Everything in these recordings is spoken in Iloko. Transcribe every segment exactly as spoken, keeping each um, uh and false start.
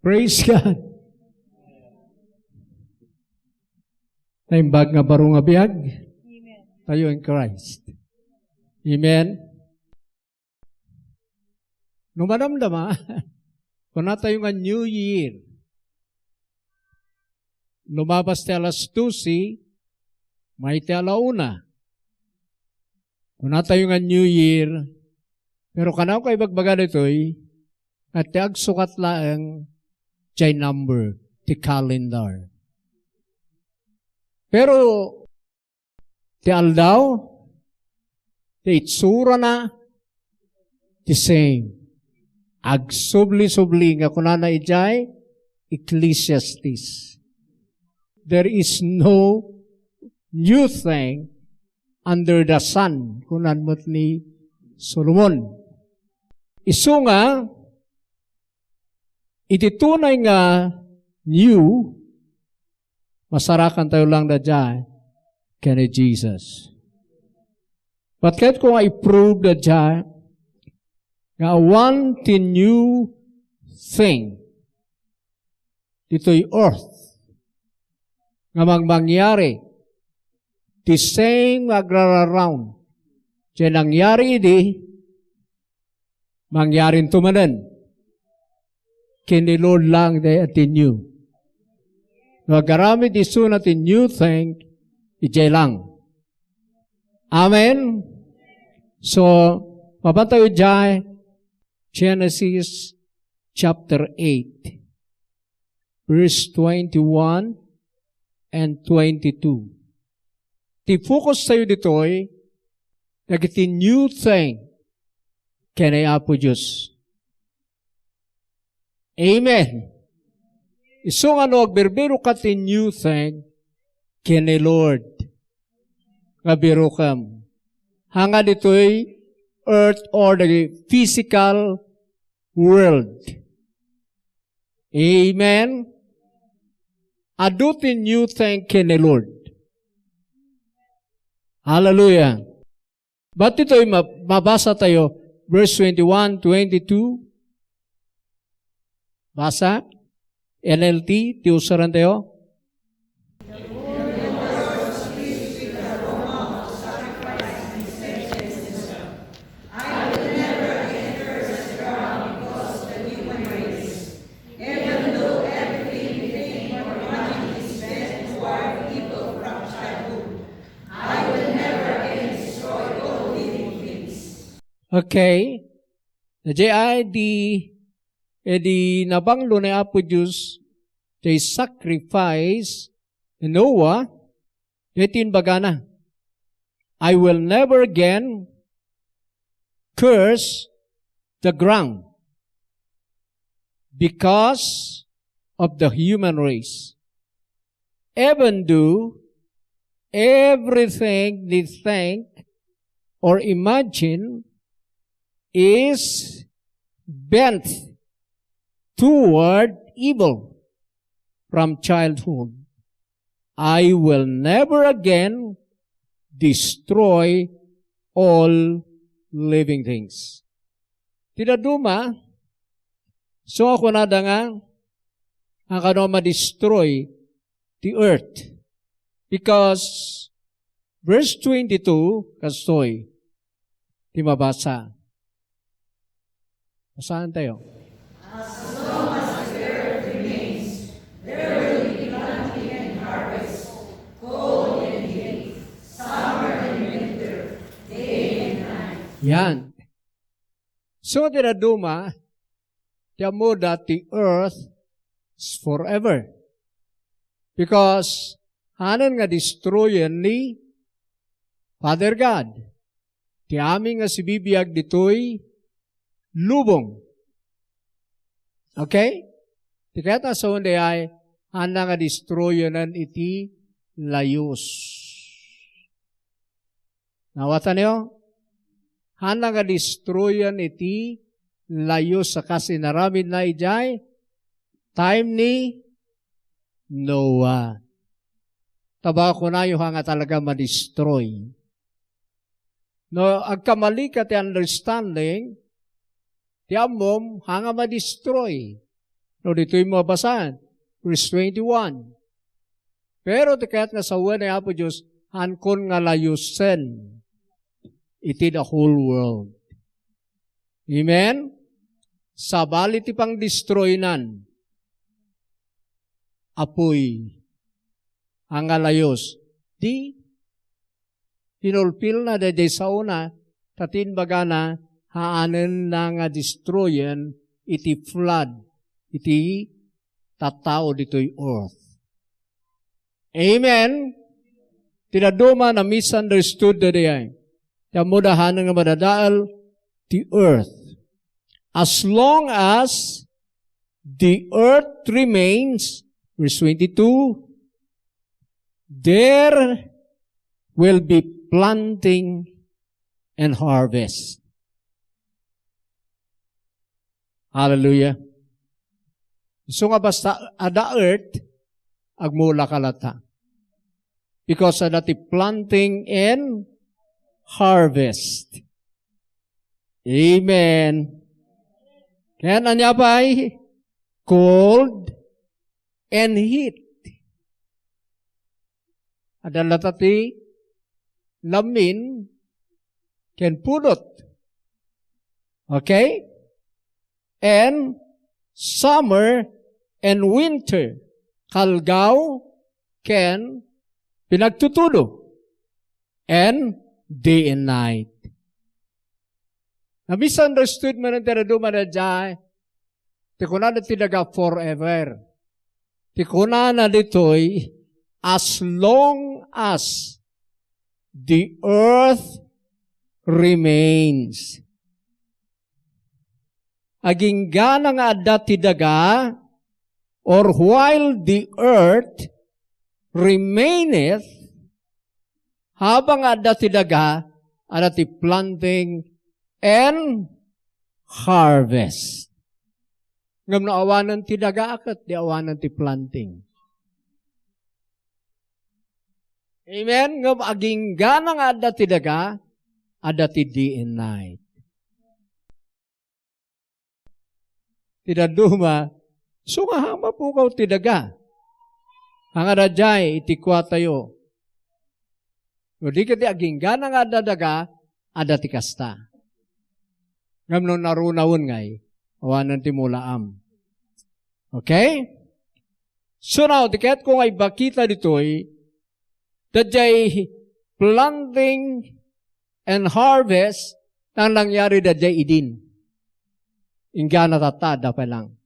Praise God. Naimbag nga baro nga biag tayo in Christ. Amen. No madamdama, kuna tayo nga New Year. Lumabas ti alas dose, may ti ala una. Kuna tayo nga New Year, pero kanaw kay bagbaga ditoy, nga ti agsukat laeng jay number ti calendar. Pero ti aldaw, ti itsurana, the same. Agsubli-subli nga kunana idiay Ecclesiastes, "There is no new thing under the sun," kunan met ni Solomon. Isu nga, iti tunay nga new, masarakan tayo lang daydiay ken ni Jesus. But ket ko nga i-prove daydiay nga awan ti new thing ditoy earth nga mangmangyari, the same nga agrararawn. Diay nangyari idi, mangyarinto manen. Ken ni Lord lang day a ti new. No agaramid isuna ti new thing, idiay lang. Amen? So, mapan tayo idiay Genesis chapter eight, verse twenty-one and twenty-two. Ti focus tayo ditoy, dagiti new thing ken ni Apo Dios. Amen. Isu nga no agbirbirok ka ti new thing ken ni Lord, nga birokem. Haan nga ditoy earth or the physical world. Amen. Adu ti new thing ken ni Lord. Hallelujah. But ditoy ma-, mabasa tayo, verse twenty-one, twenty-two. Basa. N L T, ti usaran tayo. Okay. Diay di, eh, di nabanglo ni Apo Dios, diay sacrifice ni Noah, diay ti imbagana, "I will never again curse the ground because of the human race." Even though everything they think or imagine is bent toward evil from childhood, I will never again destroy all living things. Ti dadduma, so, kunada nga, nga kano ma-destroy ti earth. Because verse twenty-two, kastoy ti mabasa. Basaen tayo. Yan. So, ti dadduma, ti ammoda, the earth is forever. Because, hanen nga destroyen ni Father God ti amin nga sibibiag ditoy lubong. Okay? Ti kayat a sawen dayay, haanna nga destroyenen iti layus. Nawatanyo? Haanna nga destroyen iti layus a kas inaramidna idiay time ni Noah. Taba kunayo, haan nga talaga ma-destroy. No agkamalika ti understanding, ti ammom, haan nga ma-destroy. No, ditoy mabasaan, verse twenty-one. Pero ti kayat nga sawen ni Apo Dios, haankon nga layosen iti the whole world. Amen? Sabali ti pangdestroynan, apuy, a nga layos. Di, hinulpilna daydiay saona, ta ti imbagana, haanenna nga destroyen iti flood, iti tattao ditoy earth. Amen? Ti dadduma na misunderstood daydiay. Ti ammoda hanen nga madadael ti earth. As long as the earth remains, verse twenty-two, there will be planting and harvest. Hallelujah. So nga basta adda earth, agmula ka latta. Because adda ti planting and harvest. Amen. Ken ania pay? Cold and heat. Adda latta ti lammin ken pudot. Okay? And summer and winter, kalgaw ken pinagtutudo, and day and night. Na-misunderstood man ti dadduma daydiay, ti kunada ti daga forever. Ti kunana ditoy, as long as the earth remains. Aginggana nga adda ti daga, or while the earth remaineth, habang adda ti daga, adda ti planting and harvest. Ngem no awanen ti daga, ket di awanen ti planting. Amen? Ngem aginggana nga adda ti daga, adda ti day and night. Ti dadduma, isu nga mapukaw ti daga. Nga daydiay iti kuatayo. No di ket ti aginggana nga adda daga, adda ti kasta. Ngem no narunawen ngay, awanen ti mulaam. Okay? So now, ti kayatko nga ibakita ditoy, daydiay planting and harvest, nga nangyari daydiay Eden. Inggana tatta, adda pay lang.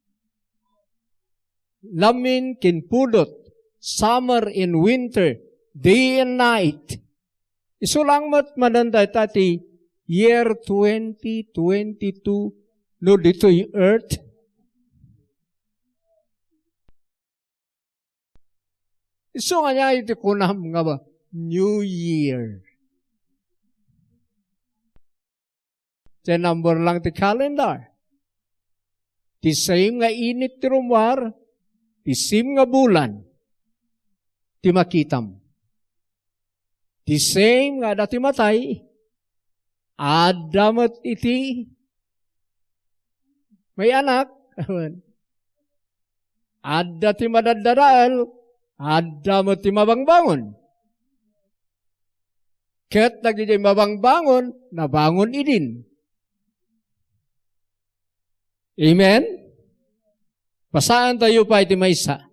Lammin ken pudot, summer and winter, day and night. Isu lang met manen dayta ti year twenty twenty-two no ditoy earth. Isu nga ania iti kunam nga ba, New Year. Ti number lang ti calendar. Ti same nga init ti rummuar, ti same nga bulan, ti makitam. Ti same nga adda ti matay, adda met iti may anak. Adda ti madaddadael, adda met ti mabangbangon. Ket dagiti mabangbangon, nabangon idin. Amen? Basaentayo pay ti maysa.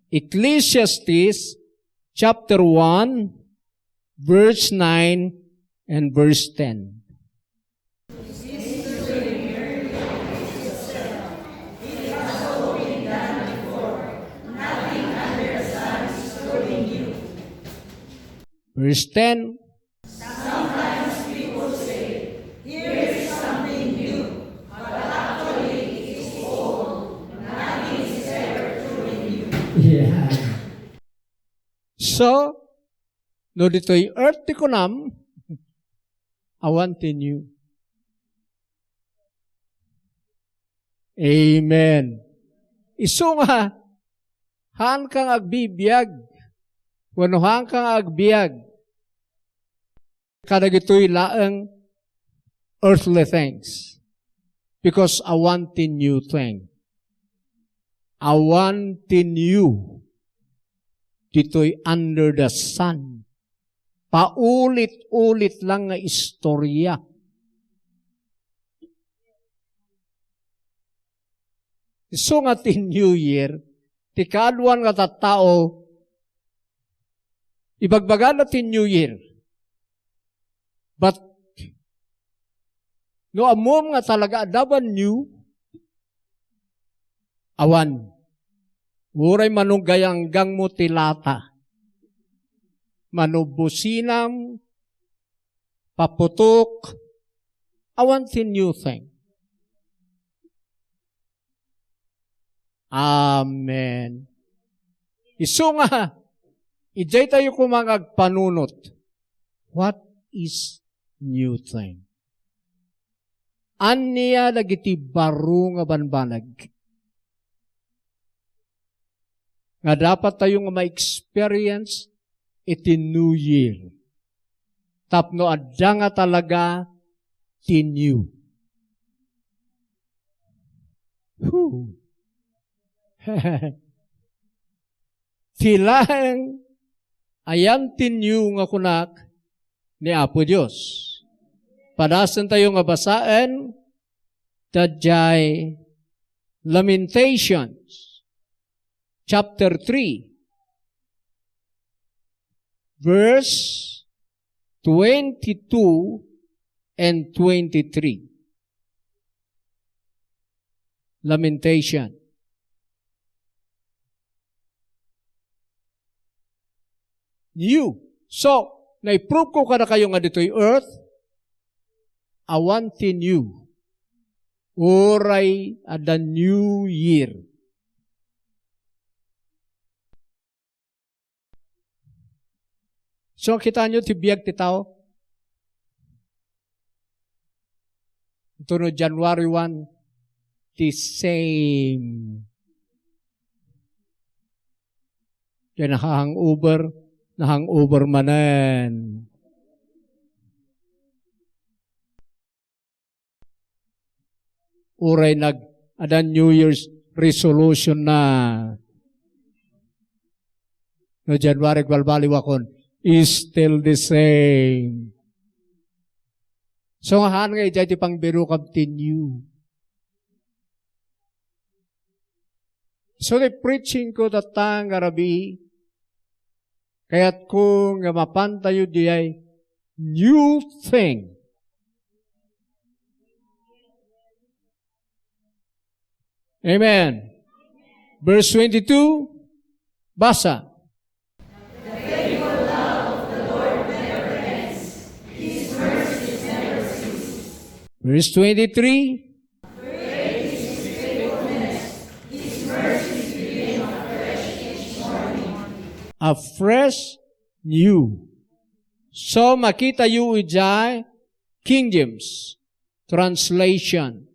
Ecclesiastes chapter one, verse nine and verse ten. Verse ten. Yeah. So, no ditoy earth ti kunam, awan ti new. Amen. Isu nga, haanka nga agbibiag, wenno haanka nga agbiag kadagitoy laeng earthly things, because awan ti new thing. Awan ti new ditoy under the sun. Paulit-ulit lang nga istorya. Isu nga ti New Year, ti kaaduan nga tattao, ibagbagana ti New Year. But, no ammom nga talaga adda ban new, awan. Uray mano gayanggang mo ti lata. Mano businam, paputok, awan ti new thing. Amen. Isu nga, idiay tayo koma nga agpanunot. What is new thing? Ania dagiti baro nga banbanag nga dapat tayo nga ma-experience iti New Year? Tapno adda nga talaga ti new. Whew. Ti laeng ayan ti new nga kunak ni Apo Dios. Padasen tayo nga basaen, daydiay Lamentations, chapter three, verse twenty-two and twenty-three. Lamentation. New. So, naiprove ko kadakayo nga ditoy earth, awan ti new. Uray adda New Year. So, kitaenyo ti biag ti tao? Ito no January one, the same. Kaya nahangover, nahangover manen. Uray nag-, ada New Year's resolution na. No January, agbalbaliwakon, is still the same. So, nga haan nga idiay ti pangbirokam ti new. So, the preaching ko that time nga rabii, kayatko nga mapantayo diay new thing. Amen. Verse twenty-two, basa. Verse twenty-three. A fresh new. So, makitayo idiay King James translation.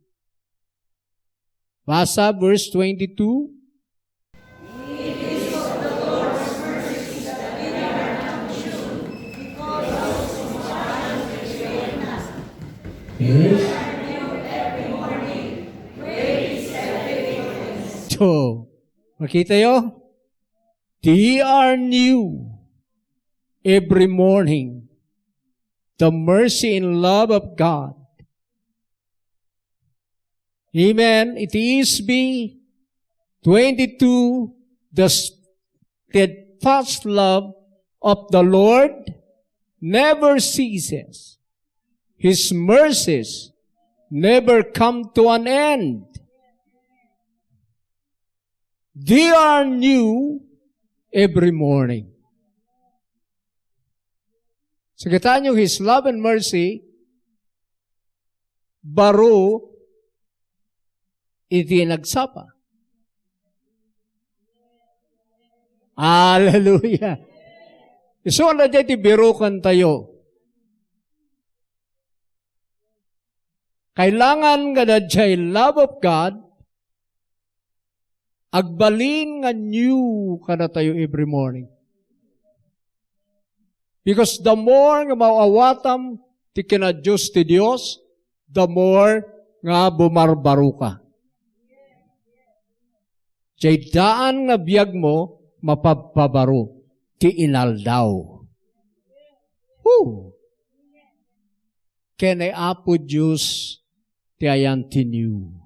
Basa, verse twenty-two. Yes. So, makitayo? They are new every morning. The mercy and love of God. Amen. It is be twenty-two, the steadfast love of the Lord never ceases. His mercies never come to an end. They are new every morning. So, kitaenyo, His love and mercy, baro iti nagsapa. Hallelujah. Isu nga daydiay ti birokan tayo. Kailangan nga daydiay love of God, agbalin nga new kadatayo every morning. Because the more nga maawatam ti kinadios ti Dios, the more nga bumarbaroka. Jay daan nga biagmo, mapabpabaro ti inaldaw. Woo! Ken ni Apo Dios ti ayan ti new.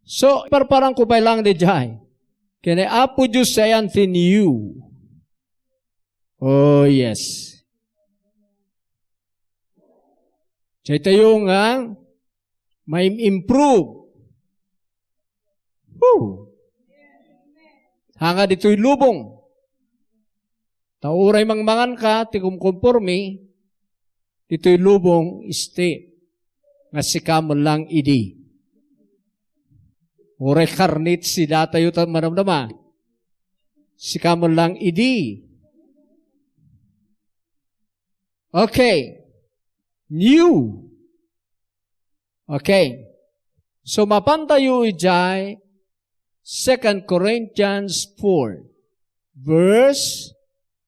So, parparanko pay lang daydiay. Ken ni Apo Dios ti ayan ti new. Oh, yes. Daytayo nga maim-improve. Woo! Hanga ditoy lubong. Ta uray mangmanganka ti kumkonforme, ditoy lubong, isti, nga sika met lang idi. Uray karne ti sidatayo ta madamdama. Sika met lang idi. Okay. New. Okay. So, mapantayo idiay Second Corinthians four, verse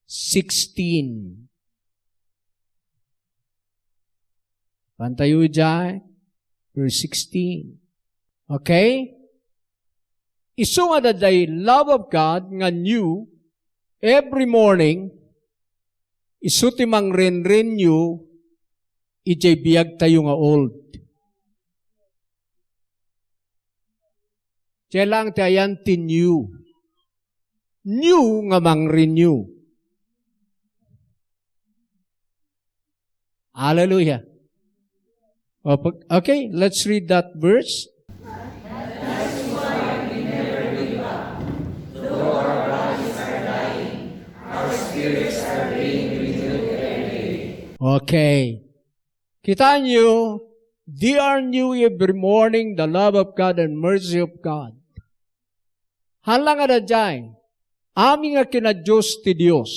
sixteen. Pantayo idiay, verse sixteen. Okay? Isu nga daydiay love of God nga new every morning, isu ti mangrenrenew idiay biagtayo nga old. Diay lang ti ayan ti new. New nga mangrenew. Hallelujah. Opo-, okay, let's read that verse. Okay. Kita niyo, they are new every morning, the love of God and mercy of God. Hala nga daydiay, amin nga kinadios ti Dios.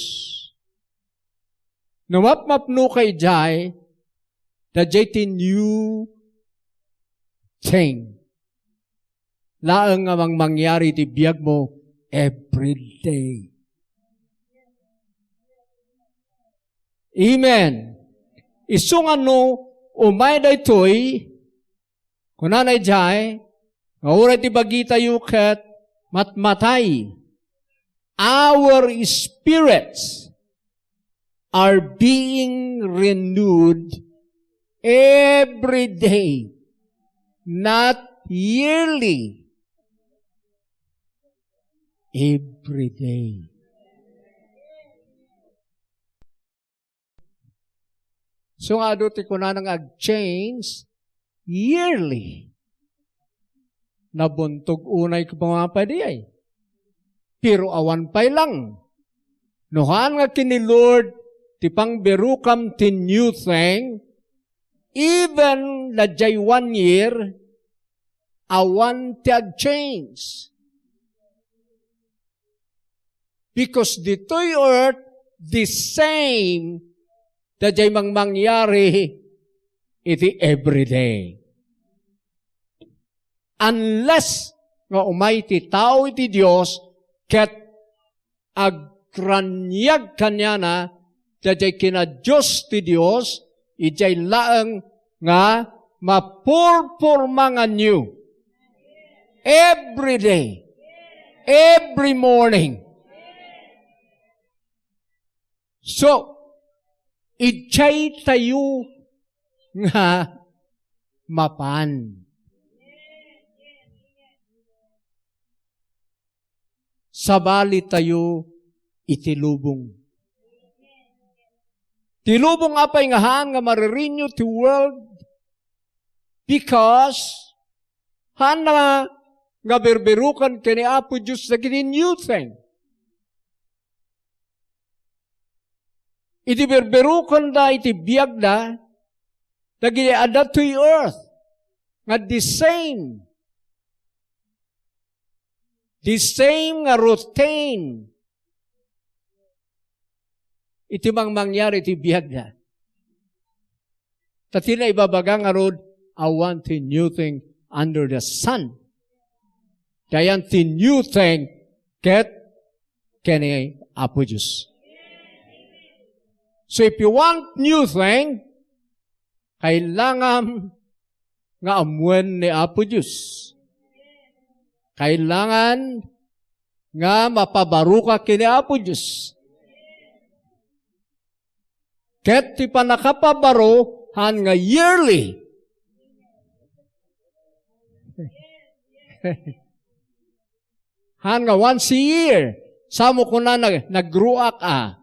No mapmapnoka idiay, daydiay ti new thing laeng nga mangmangyari iti biagmo every day. Amen. Isu nga no umay daytoy, kunana idiay, nga uray ti bagitayo ket matmatay. Our spirits are being renewed every day, not yearly. Every day. So nga adu ti kunana nga ag-change yearly. Nabuntog unay ko nga pay di ay. Pero awan pay lang. No haan nga ken ni Lord ti pangbirukam ti new thing, even daydiay one year, awan ti ag-change. Because ditoy earth, the same, daydiay mangmangyari iti everyday. Unless nga umay ti tao iti Dios ket agraniag kaniana, daydiay kinadios ti Dios, idiay laeng nga mapurpurma nga new. Every day. Every morning. So, idiay tayo nga mapan. Sabali tayo iti lubong. Ti lubong apay nga haan nga marirenew ti world? Because haan nga birbirukan ken ni Apo Dios dagiti new thing. Iti birbirukanda iti biagda, dagiti adda toy earth, nga the same. The same nga routine iti mangmangyari iti biagda. Ta ti naibabaga ngarud, "I want a new thing under the sun." Dayan ti new thing ket ken ni Apo Dios. So if you want new thing, kailangan nga ammoen ni Apo Dios. Kailangan nga mapabaroka ken ni Apo Dios. Ket ti pannakapabaro, haan nga yearly. Haan nga once a year. Samo kuna nag-, nagruak a.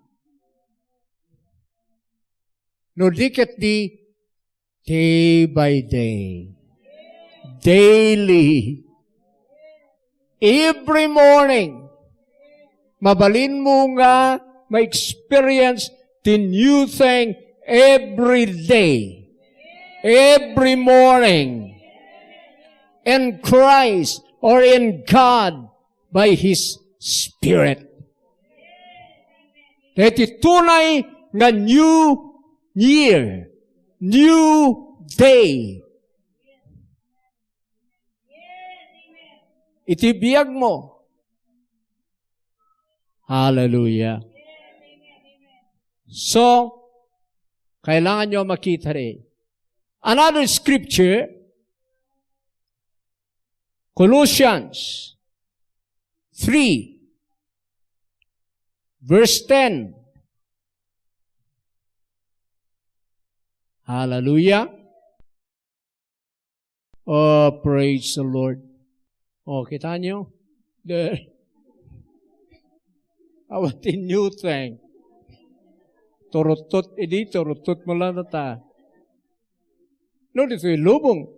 No di ket di, day by day. Daily. Every morning. Mabalinmo nga ma-experience the new thing every day. Every morning. In Christ or in God by His Spirit. Daytoy tunay nga new year, new day. Iti biag mo. Hallelujah. So, kailangan nyo makita rin. Another scripture, Colossians three, verse ten. Hallelujah. Oh, praise the Lord. Oh, kita nyo? There. Awan ti new thing. Turuttot, idi, turuttot mo lang ta. No, ditoy lubong.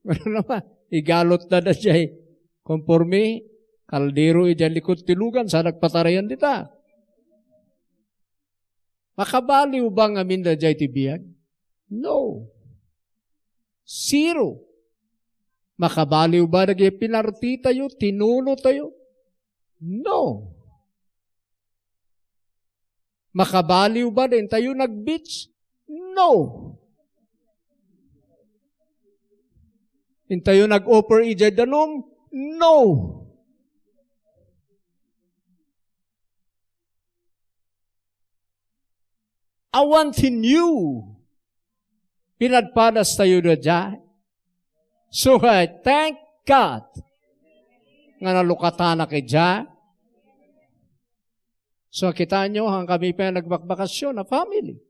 Ano naman? Igalot na na siya eh. Konforme, kaldero idiay likod ti lugan, sa nagpatarayan dita. Makabaliw ba ngamin daydiay ti biag? No. Zero. Makabaliw ba dagiti pinartitayo, tinunotayo? No. Makabaliw ba daytayo nag-beach? No. Intayo nag-offer idiay danum? No. Awan ti new. Pinadpadas tayo daydiay. So, I thank God nga nalukatanak idiay. So, kita nyo, han kami pa nagbakbakasyon a family.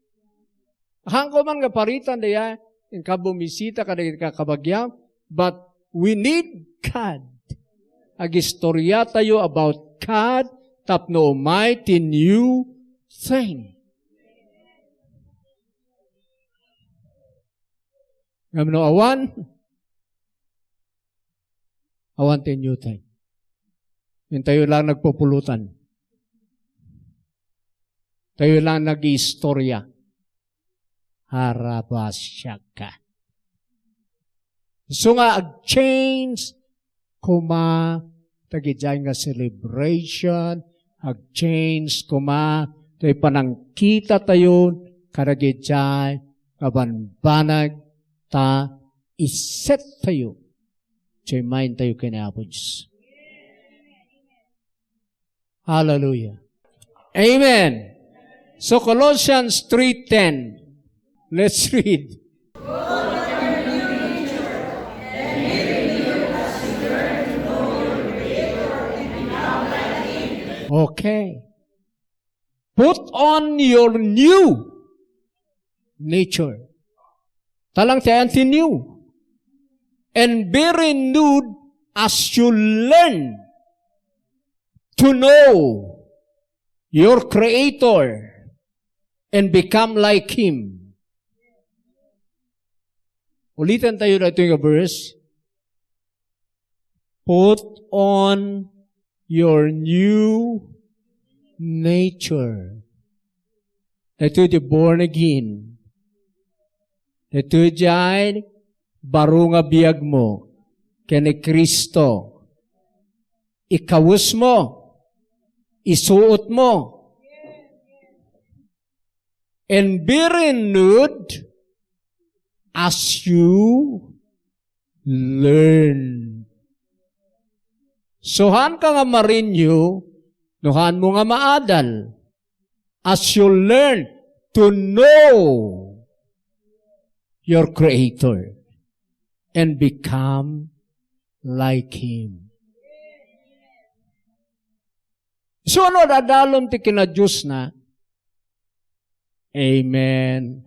Hanko man nga paritan daydiay, inka bumisita kadagiti kakabagiam, but we need God. Agistorya tayo about God tapno umay ti new thing. Ngem no awan, awan ti new thing. Intayo lang nagpupulutan. Tayo lang nag-iistorya. Harabasiaka. So nga, ag-change koma dagidiay nga celebration, ag-change koma ti panangkita tayo kadagidiay nga bambanag ta iset tayo ti mind tayo ken Apo Dios. Hallelujah. Amen. So Colossians three ten. Let's read. Okay. Put on your new nature. Talang ti ayan ti new. And be renewed as you learn to know your Creator and become like Him. Ulitan tayo na ito yung verse. Put on your new nature. Ito di born again. Ito di baro nga biag mo ken ni Cristo. Ikawes mo, isuot mo, and be renewed as you learn. So, haan ka nga ma-renew, no haan mo nga maadal, as you learn to know your Creator and become like Him. So, no adalon ti kinadiosna? Amen.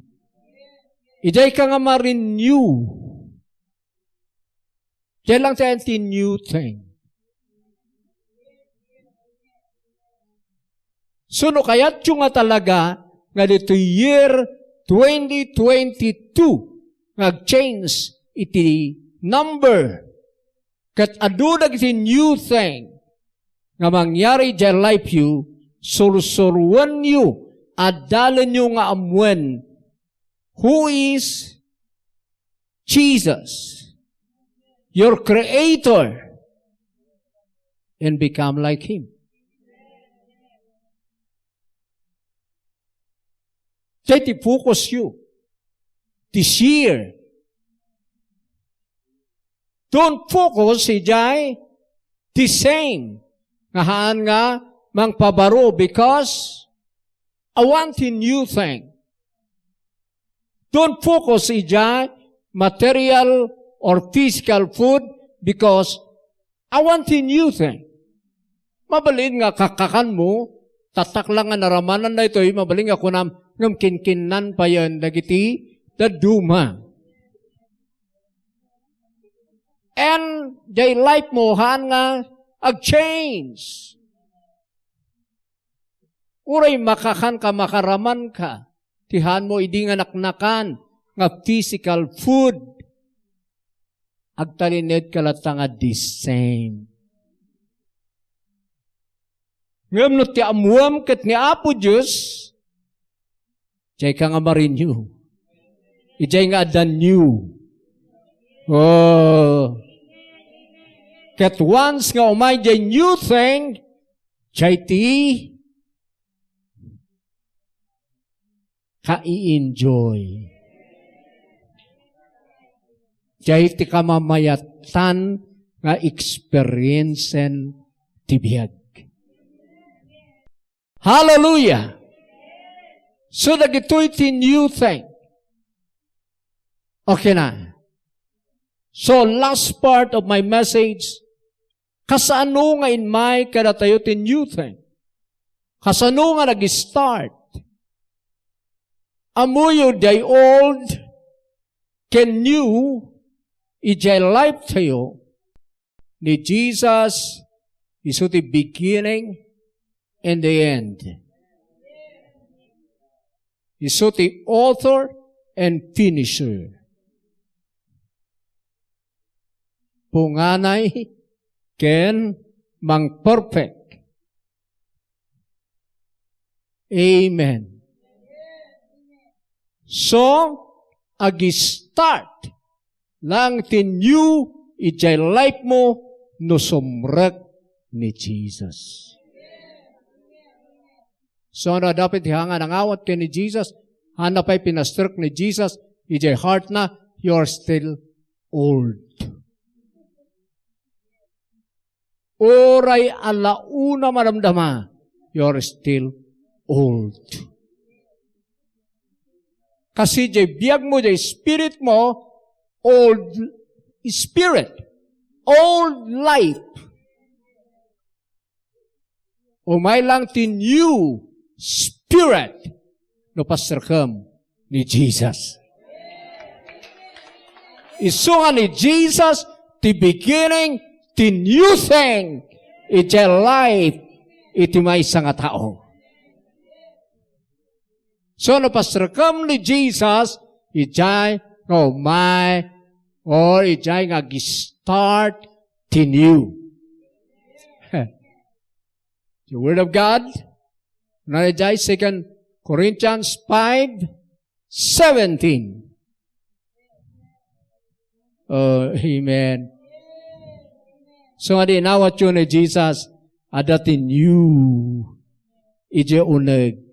Idiay ka nga ma-renew. Diay lang ti new thing. So, no kayatyo nga talaga nga ditoy year twenty twenty-two nga ag-change iti number ket adu dagiti new thing nga mangyari idiay life yu, sursuruenyo, adalenyo nga ammuen who is Jesus, your Creator, and become like Him. Diay ti focus yu this year. Don't focus idiay the same nga haan nga mangpabaro because I want a new thing. Don't focus idiay material or physical food because I want a new thing. Mabalin nga kakakanmo, tatak lang nga naramanan daytoy, mabalin nga kunam, ngem kinkinnan payen dagiti dadduma. And diay life mo, haan nga ag-change. Uray makakan ka, makaraman ka, ti haan mo idi nga naknakan nga physical food, agtalined ka latta nga the same. Ngem no ti ammuam ket ni Apo Dios, diay ka nga ma-renew. Idiay nga adda new. Oh. Ket once nga umay diay new thing, diay ti ka i-enjoy. Diay ti kamamayatan nga experience-en ti biag. Hallelujah! So, dagitoy ti new thing. Okay na. So, last part of my message, kasano nga immay kadatayo ti new thing? Kasano nga nag-start? Ammoyo, diay old ken new, idiay life tayo, ni Jesus, isu ti beginning and the end. Isu ti author and finisher. Punganay ken mangperfect. Amen. So, ag-start lang ti new idiay life mo no sumrek ni Jesus. So, no adda pay ti haan nga nangawat ken ni Jesus, haanna pay pinastrek ni Jesus idiay heart na, you're still old. Uray alauna madamdama, you're still old. Kasi diay biag mo, diay spirit mo, old spirit, old life. Umay lang ti new spirit no pasterkem ni Jesus. Isu nga ni Jesus ti beginning, ti new thing iti life iti maysa nga tao. So, no pasterkem ni Jesus, idiay nga umay, or idiay nga ag-start ti new. The Word of God, na idiay Second Corinthians five seventeen. Oh, amen. So, nga di inawat yo ni Jesus, adda ti new idiay uneg.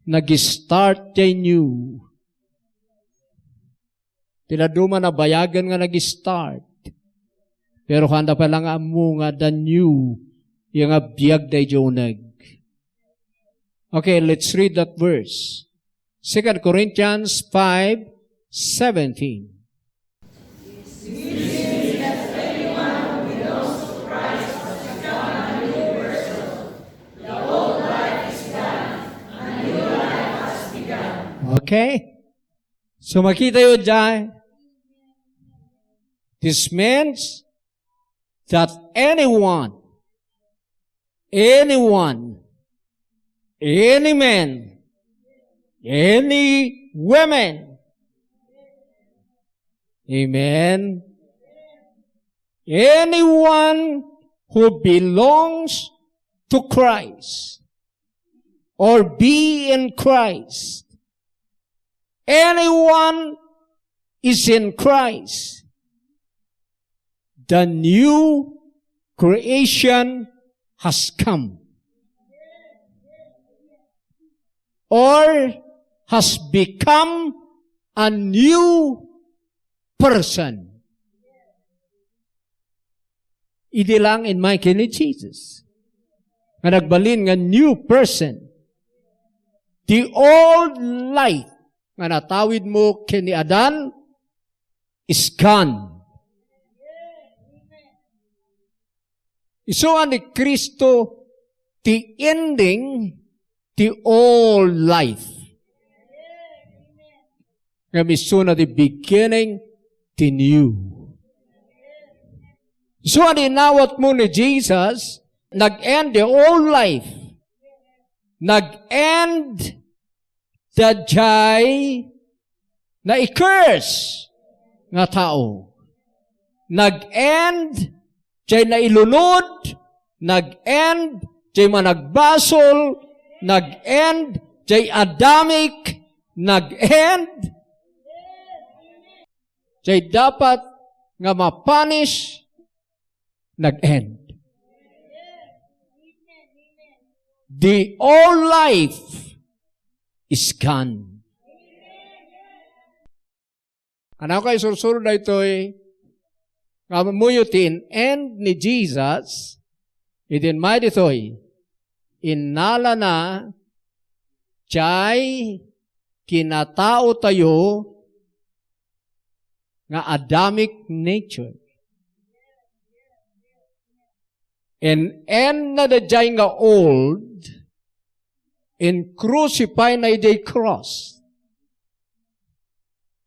Nag-start diay new. Ti dadduma nabayagen nga nag-start. Pero kanda pay la nga ammo nga adda new, ya nga biag daydiay uneg. Okay, let's read that verse. Second Corinthians five seventeen. Okay? So makita yu diay, this means that anyone, anyone, any man, any woman, amen, anyone who belongs to Christ or be in Christ, anyone is in Christ, the new creation has come or has become a new person. Idi lang immay ken ni Jesus nga nagbalin nga new person. The old life nga natawid mo ken ni Adan is gone. Isu nga ni Cristo ti ending ti old life. Ngem isuna ti beginning ti new. Isuna ti inawat mo ni Jesus, nag-end the old life. Nag-end daydiay nai-curse nga tao. Nag-end jay nailunod, nag-end jay managbasol, nag-end jay Adamic, nag-end jay dapat nga ma-punish, nag-end. The old life is gone. Ania kay sursuro daytoy nga ammoyo ti in-end ni Jesus, idi immay ditoy, innalana jay kinataotayo nga Adamic nature. In-endna daydiay nga old, in-crucify na idiay cross.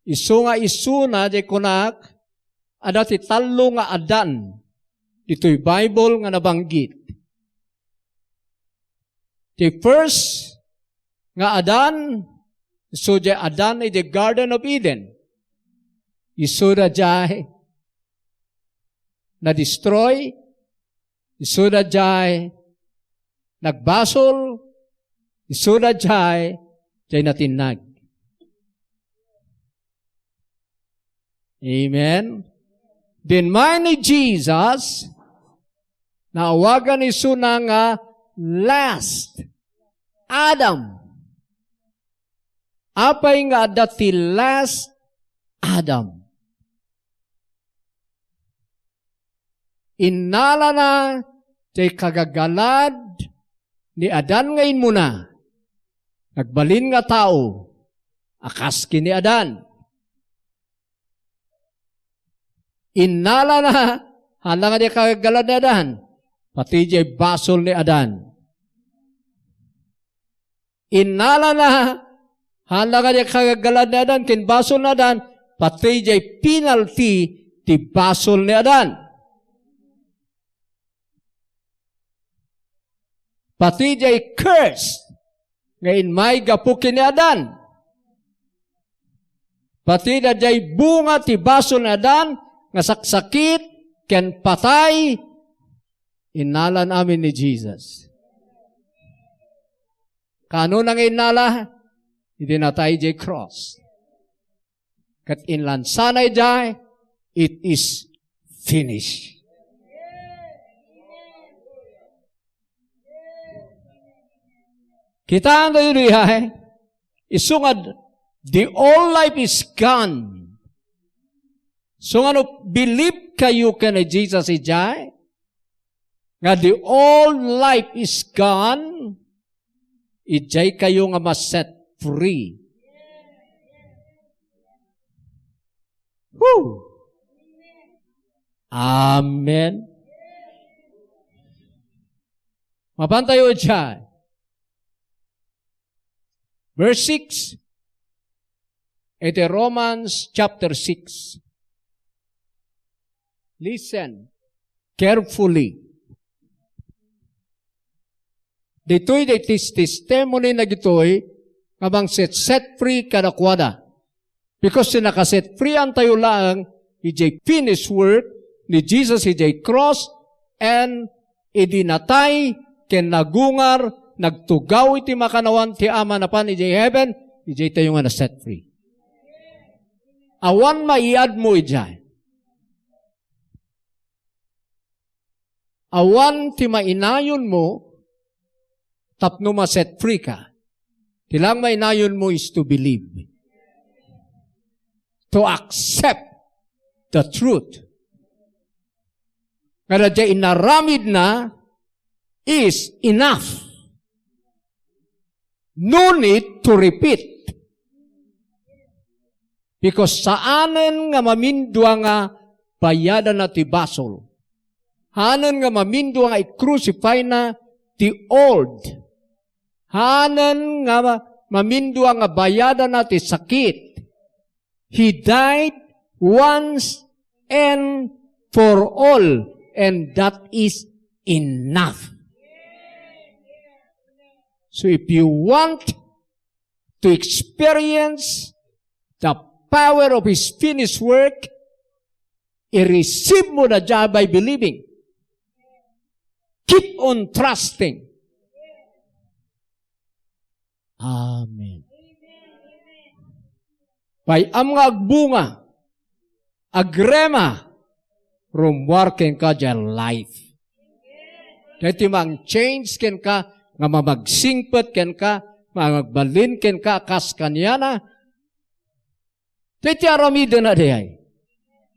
Isu nga isuna, di kunak, adda ti tallo nga Adan ditoy Bible nga nabanggit. Ti first nga Adan, isu jay Adan iti Garden of Eden. Isu daydiay na-destroy, isu daydiay nagbasol, isu daydiay jay natinnag. Amen. Dimmay ni Jesus, naawagan isuna nga last Adam. Apay nga adda ti last Adam? Innalana ti kagagalad ni Adan nga immuna. Nagbalin nga tao a kas ken ni Adan. Innalana, hala nga di kagagalad ni Adan, pati jay basol ni Adan. Innalana, hala nga di kagagalad ni Adan, ken basol ni Adan, pati jay penalty ti basol ni Adan. Pati jay curse nga immay gapu ken ni Adan. Pati daydiay bunga ti basol ni Adan nga saksakit ken patay, innalan amin ni Jesus. Kaano nga innala? Idi natay jay cross. Ket inlansana idiay, "It is finished." Kitaentayo diay, isu nga the old life is gone. So nga no believe kayo ken ni Jesus idiay, nga the old life is gone, idiay kayo nga ma-set free. Woo! Amen. Mapantayo idiay. Verse six, iti Romans chapter six. Listen carefully. Ditoy, ditoy testimony na ditoy nga mangset, set free kadakuada. Because ti nakaset free-antayo laeng, idiay finished work ni Jesus idiay cross, and idi natay ken nagungar, nagtugaw iti makannawan ti Ama napan idiay heaven, idiay tayo nga na-set free. Awan maiadmo idiay. Awan ti mainayonmo tapno ma-set free ka. Ti lang mainayonmo is to believe. To accept the truth. Nga diay inaramidna is enough. No need to repeat. Because saanen nga mamindua nga bayadanna ti basol. Hanen nga mamindua nga i-crucify na ti old. Hanen nga mamindua nga bayadanna ti sakit. He died once and for all, and that is enough. So if you want to experience the power of His finished work, i-receive mo na dia by believing. Keep on trusting. Amen. Pay-am nga agbunga, agrema, rummuar kenka diay life. Daytoy mang-change kenka, nga mamagsingpet kenka, mangagbalin kenka, kas kaniana. Daytoy aramidna diay.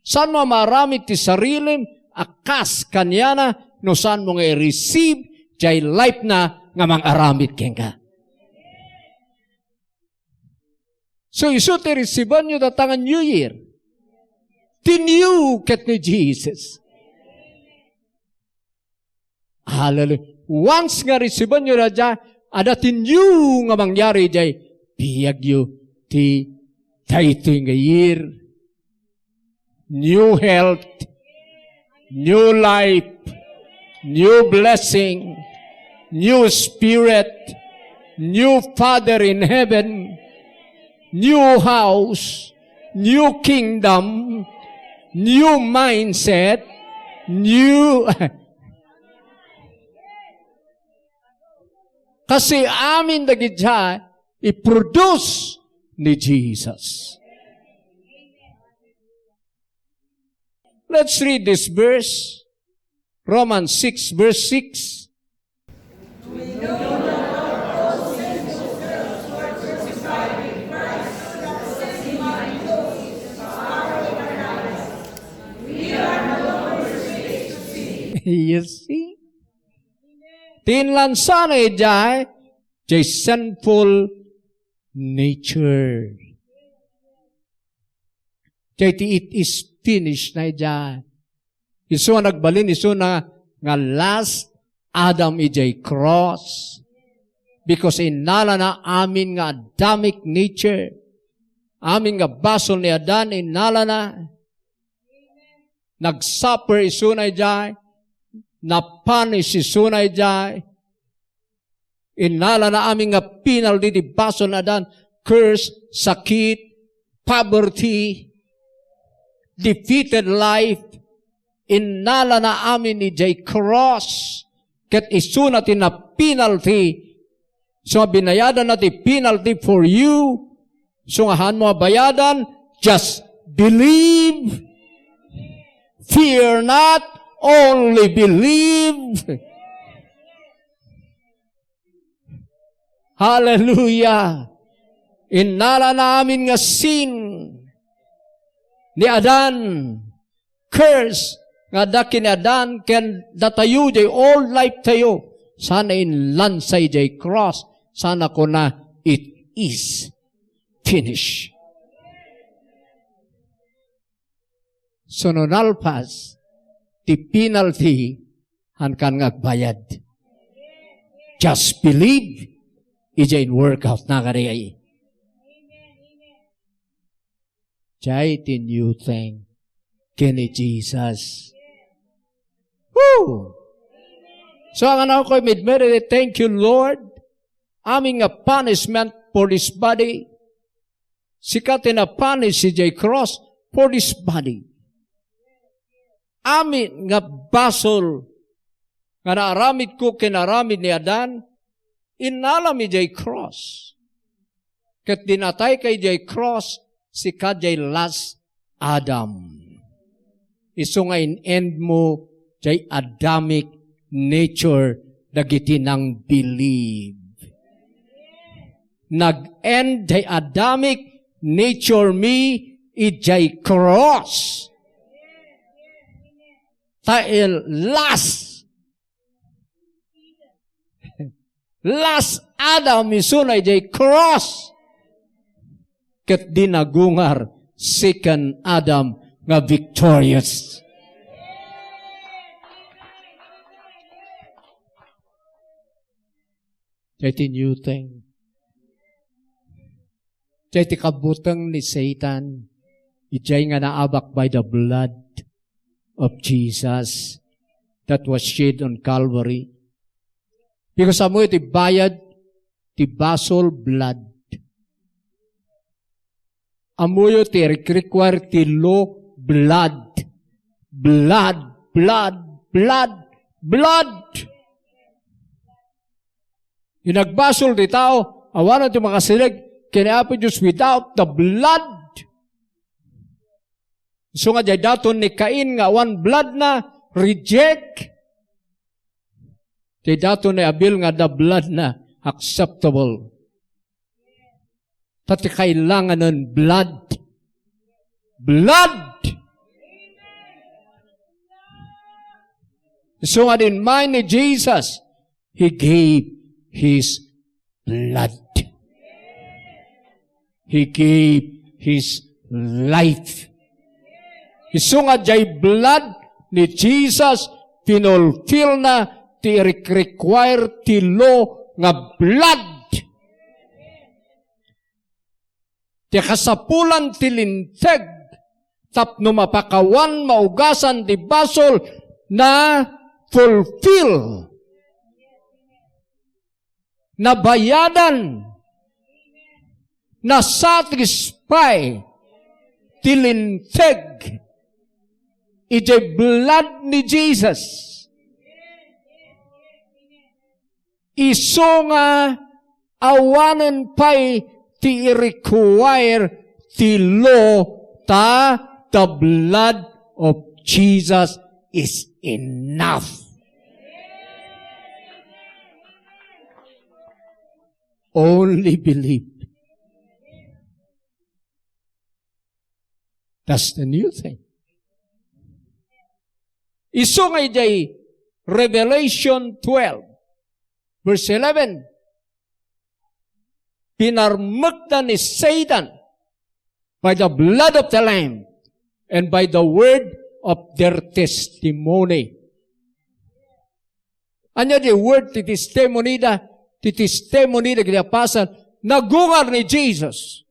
Saanmo a maaramid ti sarilim a kas kaniana no saanmo nga i-receive diay life na nga mangaramid kenka. So, isu ti resibanyo data nga New Year. Ti new ket ni Jesus. Hallelujah. Once nga resibanyo da dia, adda ti new nga mangyari diay biagyo ti daytoy nga year. New health, new life, new blessing, new spirit, new Father in heaven, new house, new kingdom, new mindset, new Kasi amin dagiti i-produce ni Jesus. Let's read this verse. Romans six, verse six. You see? Ti inlansana idiay, diay sinful nature. Diay ti it is finished na idiay. Isu a nagbalin, isuna nga last Adam idiay cross. Because innalana amin nga Adamic nature. Amin nga basol ni Adan, innalana. Nag-suffer isuna idiay. Na-punish isuna idiay. Innalana amin nga penalty ti basol ni Adan, curse, sakit, poverty, defeated life. Innalana amin idiay cross, ket isuna ti na-penalty. So, binayadanna ti penalty for you. So, nga haanmo a bayadan, just believe. Fear not, only believe. Hallelujah. Innalana amin nga sin ni Adan, curse nga adda ken ni Adan ken datayo, diay old life tayo, saan a inlansa idiay cross, saan a kuna, "It is finished." So, no nalpas ti penalty, haankan nga agbayad. Just believe, idiay in-workout na kadi. Jay ti new thing ken ni Jesus. Woo! So, ang ano ko, midmere, thank you, Lord. Amin nga punishment for this body. Sika ti napunish idiay cross for this body. Amin nga basol nga naaramidko ken aramid ni Adan, innalam idiay cross. Ket di natayka idiay cross, sika diay last Adam. Isu nga in-end mo diay Adamic nature dagiti nang-believe. Nag-end diay Adamic nature mi idiay cross. Ta il-, last, last Adam isuna idiay cross. Ket di nagungar second Adam nga victorious. Jay ti new thing. Jay ti kabuteng ni Satan. Idiay nga naabak by the blood of Jesus that was shed on Calvary. Because ammoyo ti bayad ti basol, blood. Ammoyo ti re-, require ti law, blood. Blood, blood, blood, blood. Ti nagbasol ti tao, awanen ti makasireg ken ni Apo Dios without the blood. Isu nga diay daton ni Cain nga awan blood na, reject. Ti daton ni Abel nga adda blood na, acceptable. Ta ti kailanganen blood. Blood! Isu nga din mind ni Jesus, He gave His blood. He gave His life. Isu nga diay blood ni Jesus, pinulfil na ti re-, require ti law nga blood. Ti kasapulan ti Linteg tapno mapakawan, maugasan ti basol, na-fulfill. Nabayadan, na-satisfy ti Linteg idiay blood ni Jesus. Isu nga awanen pay ti i-require ti law, ta the blood of Jesus is enough. Only believe. That's the new thing. Isu nga idiay Revelation twelve, verse eleven, pinarmekda ni Satan by the blood of the Lamb and by the word of their testimony. Ania ti word ti testimony da? Ti testimony dagiti apostles, nagungar ni Jesus.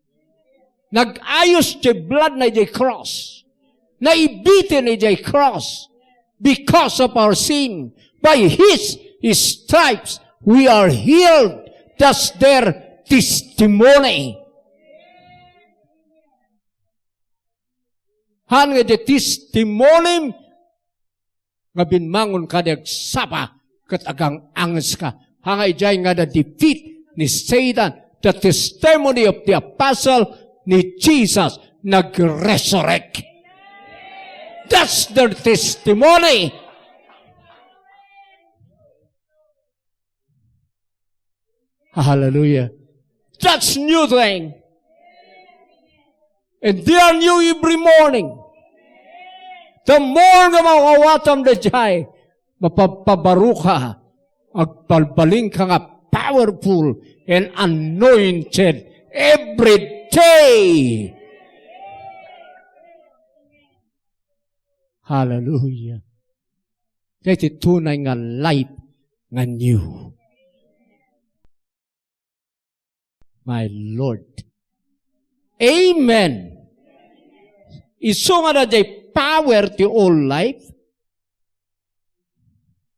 Nag-ayos ti blood na idiay cross. Naibiti na idiay cross because of our sin. By His stripes, we are healed. That's their testimony. Haan nga di testimony nga bimmangon ka di agsapa ket agang-angeska. Haan nga idiay nga na-defeat ni Satan, the testimony of the apostle ni Jesus, nag-resurrect. That's their testimony. Hallelujah. That's new thing. And they are new every morning. The more nga makawatam daydiay, mapapabaro ka, agbalbaling ka nga powerful and anointed every day. Hallelujah. Daytoy tunay nga life nga new. My Lord. Amen. Isu nga daydiay power ti old life,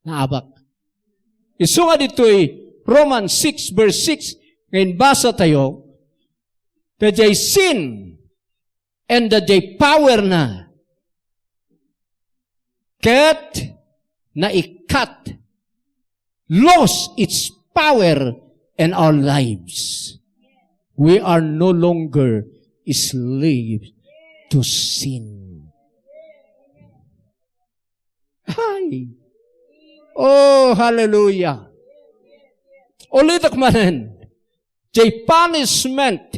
naabak. Isu nga ditoy Romans six verse six nga inbasa tayo, daydiay sin and daydiay power na ket naikkat, lost its power in our lives. We are no longer slaves to sin. Ay! Oh, hallelujah! Ulitek manen, jay punishment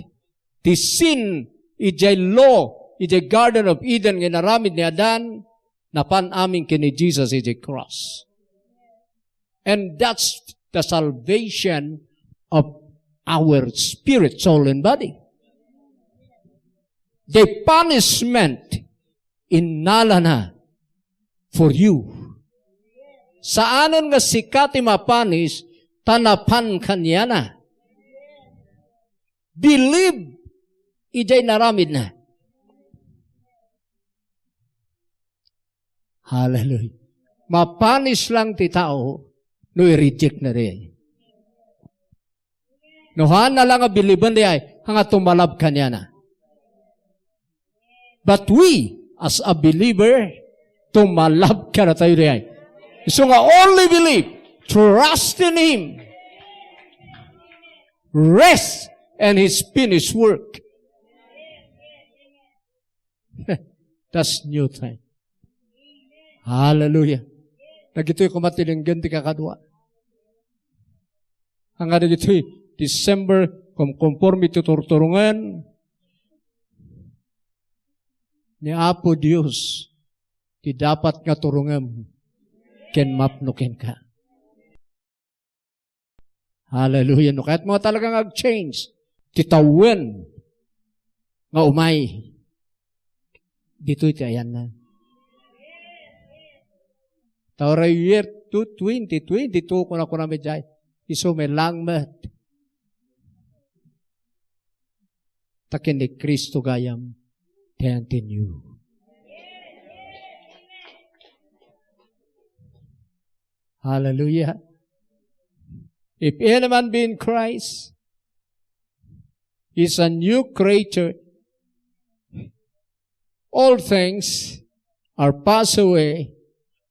ti sin idiay law, idiay Garden of Eden nga inaramid ni Adan, napan amin ken ni Jesus idiay cross. And that's the salvation of our spirit, soul, and body. The punishment, innalana for you. Saanen nga sika ti mapanis, ta napan kaniana. Believe idiay inaramidna. Hallelujah. Mapanis lang ti tao no i-reject na diay. No haanna lang nga believe-en diay, nga tumalab kaniana. But we, as a believer, tumalab kadatayo diay. So nga only believe, trust in Him, rest in His finished work. That's new time. Hallelujah. Dagitoy koma ti denggen ti kakadua. Nga dagitoy December, kom-, konforme ti turturongen ni Apo Dios ti dapat nga turongem ken mapno kenka. Hallelujah. No kayatmo talaga nga ag-change ti tawen nga umay, ditoy ti ayanna. Ta uray year two, twenty twenty-two, kuna-kuna met diay, isu met lang met. Ta ken ni Cristo gayam, ti ayanten yo. Hallelujah. If any man be in Christ, he's a new creature. All things are passed away,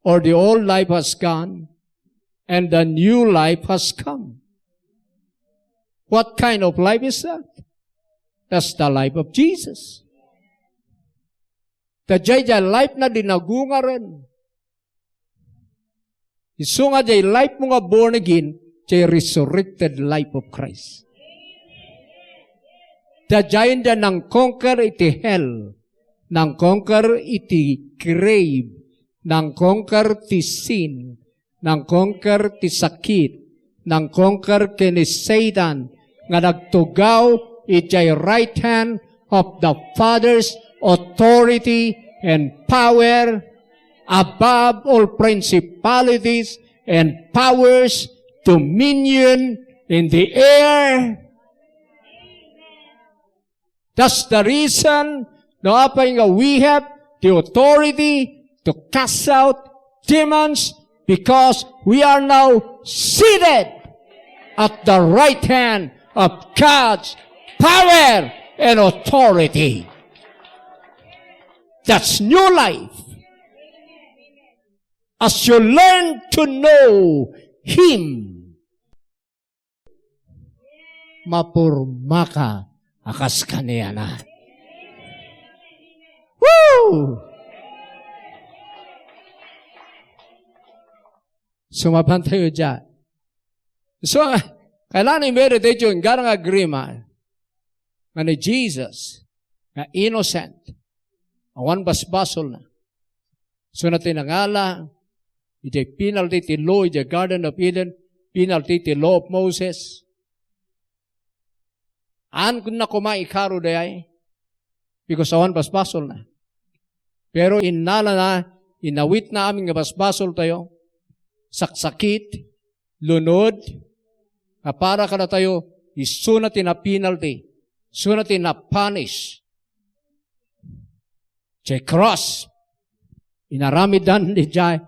or the old life has gone, and the new life has come. What kind of life is that? That's the life of Jesus. Ta jay, jay life na dinagungaren. Isu nga jay life mo nga born again, jay resurrected life of Christ. Daydiay da nang-conquer iti hell, nang-conquer iti grave, nang-conquer ti sin, nang-conquer ti sakit, nang-conquer ken ni Satan nga nagtugaw idiay right hand of the Father's authority and power above all principalities and powers, dominion in the air. That's the reason no apay nga we have the authority to cast out demons, because we are now seated at the right hand of God's power and authority. That's new life. As you learn to know Him, mapurmaka a kas kaniana. Woo! Sumabantayo dia. So, kailangan i-meditate yung garang agreement nga ni Jesus, nga innocent, awan basbasolna. So, na tinangala, idiay penalty ti law, idiay Garden of Eden, penalty ti law of Moses. Haanna koma ikaro dayay, because awan basbasolna. Pero innalana, inawitna amin nga basbasoltayo, saksakit, lunod, nga para kadatayo, isuna ti na-penalty, isuna ti na-punish. Jay cross. Inaramiddan idiay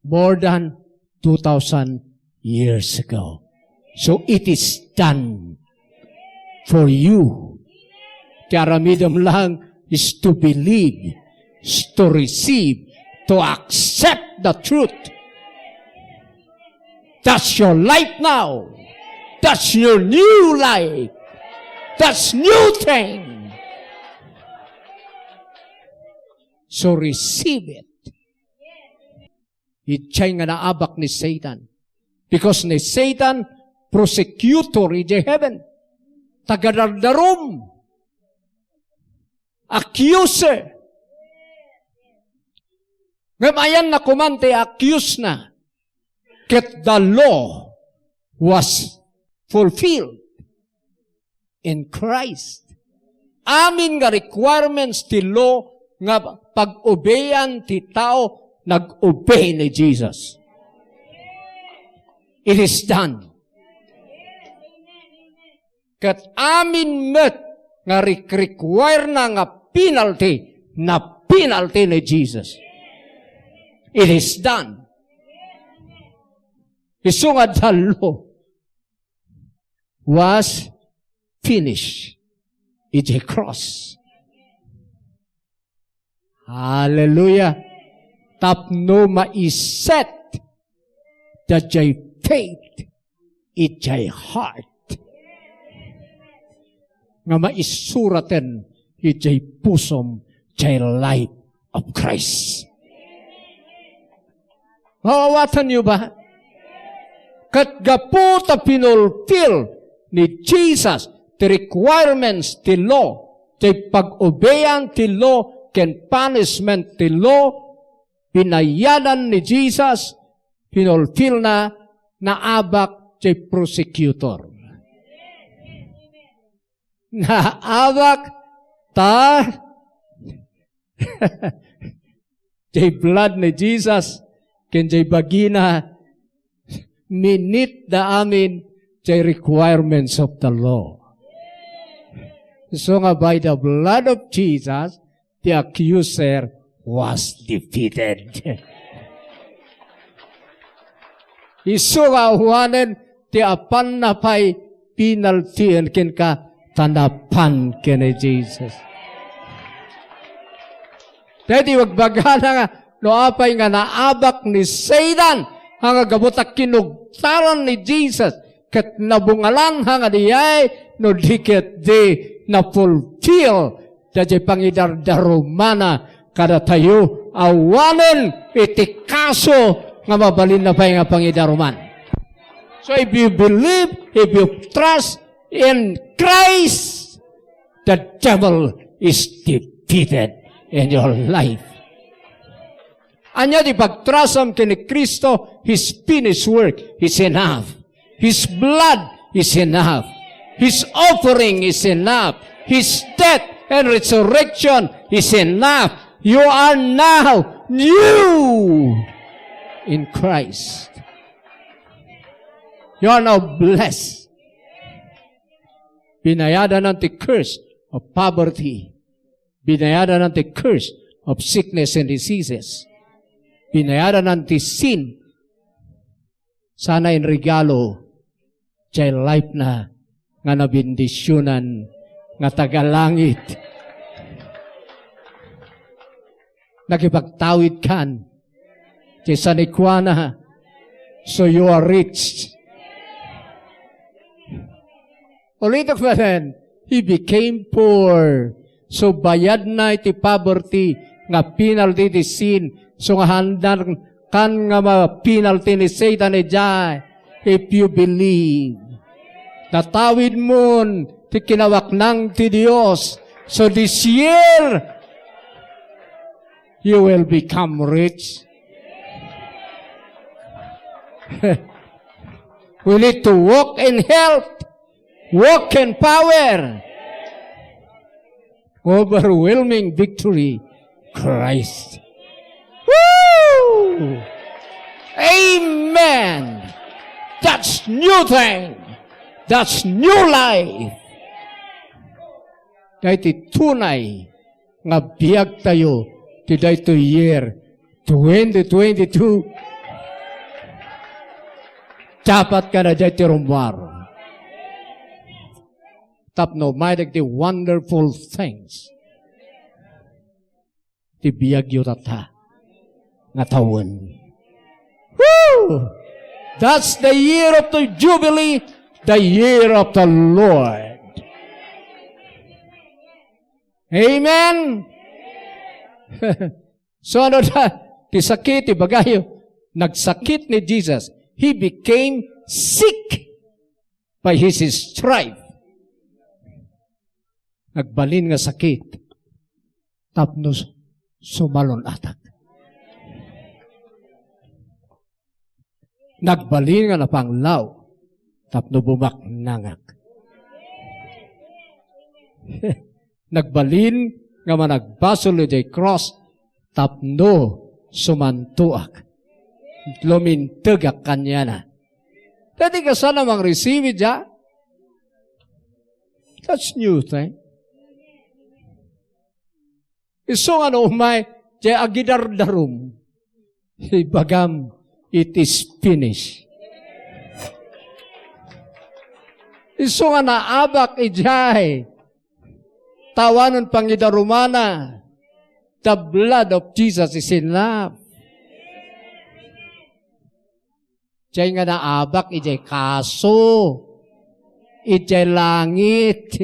more than two thousand years ago. So it is done for you. Ti aramidem lang is to believe, is to receive, to accept the truth. That's your life now. That's your new life. That's new thing. So receive it. Idiay nga naabak ni Satan. Because ni Satan, prosecutor idiay heaven. Tagadardarum. Accuser. Ngem ayanna koma ti accuse na. Ket the law was fulfilled in Christ. Amin nga requirements ti law nga pag-obeyan ti tao, nag-obey ni Jesus. It is done. Ket amin met nga rik-, require na nga penalty, na penalty ni Jesus. It is done. Isu nga the law was finished. Idiay cross. Hallelujah. Tapno maiset daydiay faith idiay heart. Nga maisuraten idiay pusom, diay life of Christ. Maawatanyo ba? Ket gapu ta pinulfil ni Jesus ti requirements ti law, ti pag-obeyan ti law ken punishment ti law, binayadan ni Jesus, pinulfil na, naabak ti prosecutor. Naabak ta diay blood ni Jesus ken diay bagina, minit da amin diay requirements of the law. So nga by the blood of Jesus, the accuser was defeated. Isu nga awanen ti apanna pay pinaltien kenka ta napan ken ni Jesus. Daydi ibagbagana nga no apay nga naabak ni Satan, nga gapu ta kinugtaran ni Jesus, ket nabungalan nga diay, no di ket di na-fulfill daydiay pangidardarumana kadatayo, awanen iti kaso nga mabalinna pay nga pangidaruman. So if you believe, if you trust in Christ, the devil is defeated in your life. Ania ti pagtrasam ken ni Cristo, His finished work is enough. His blood is enough. His offering is enough. His death and resurrection is enough. You are now new in Christ. You are now blessed. Binayadanan ti curse of poverty. Binayadanan ti curse of sickness and diseases. Binayadanan ti sin. Sana in regalo, diay life na nga nabendisionan nga tagalangit. Nakipagtawid kan. Ti sanikuana, so you are rich. Ulitek manen, he became poor. So, bayad na iti poverty nga penalty ti sin. So, nga handar kan nga ma-penalty ni Satan idiay. If you believe, natawid mon ti kinawaknang ti Dios. So, this year, you will become rich. We need to walk in health, walk in power. Overwhelming victory, Christ. Woo! Amen. That's new thing. That's new life. Daytoy tunay nga biag tayo ti daytoy year twenty twenty-two. Dapat ka na daytoy rummuar. Tapno, may dagiti wonderful things. Ti biagyo tatta nga tawen. Woo! That's the year of the Jubilee, the year of the Lord. Amen? So, ano na? Ti sakit, ti bagayo. Nagsakit ni Jesus. He became sick by his stripe. Nagbalin nga sakit tapno sumalun-atak. Nagbalin nga napanglaw tapno bumaknangak. Nagbalin nga managbasol idiay cross tapno sumantoak. Lumintegak kaniana. Dati kasano mang receive dia? That's new thing. Isu nga no umay, diay agidardarum. Ibagam, "It is finished." Isu nga naabak idiay, tawanen pangidarumana, "The blood of Jesus is enough." Diay nga naabak, idiay kaso, idiay langit.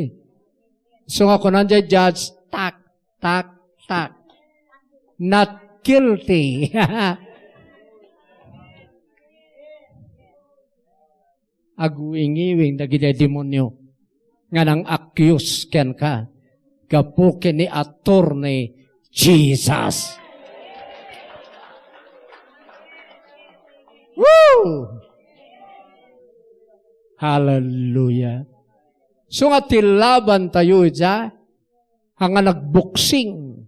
So nga kunan diay judge, tak, tak, tak. Not guilty. Aguingiwing dagiti demonio nga nang-accuse kenka gapu ken ni Attorney Jesus. Woo! Hallelujah. So nga ti laban tayo ita, nga nagboksing